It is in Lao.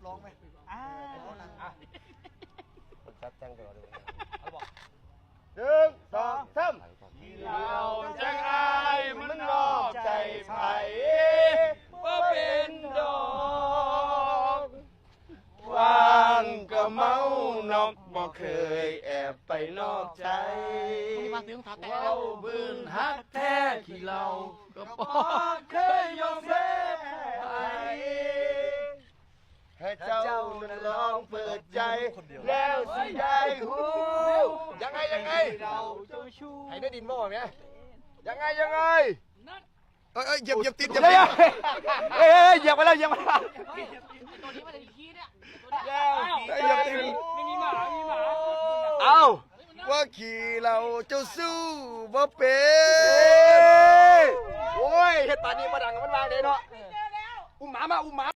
ອາ ຈັດແຕ່ງຕົວເລີຍ ເອົາບໍ່ ໜຶ່ງ ສອງ ສາມ ເຫຼົ້າຈັກອາຍມັນນອກໃຈໃຜ ບໍ່ເປັນດອກ ຫວ່າງກໍເມົານອກ ບໍ່ເຄີຍແອບໄປນອກໃຈ ເວົ້າບືນຮັກແທ້ຂີ້ເຫຼົ້າ ກໍບໍ່ເຄີຍຍອມແພ້ໃຜ ໃຫ້ເຈົ້ານັ້ນລອງເປີດໃຈ ແລ້ວຊິໄດ້ຮູ້ ຍັງໄງ ຍັງໄງ ໃຫ້ໄດ້ດິນບໍ່ແມ່ ຍັງໄງ ຍັງໄງ ເອີຍ ເອີຍ ຢຽບ ຢຽບຕີນ ຢຽບຕີນ ເອີຍ ເອີຍ ຢຽບໄປແລ້ວ ຢຽບໄປແລ້ວ ເອີຍ ຢຽບຕີນ ເອົາ ວ່າຂີ້ເຫຼົ້າເຈົ້າສູ້ບໍ່ເປັນ ໂອ້ຍ ເຮັດປານນີ້ບໍ່ດັງ ມັນວ່າໄດ້ເນາະ ອຸ້ມໝາມາ ອຸ້ມໝາ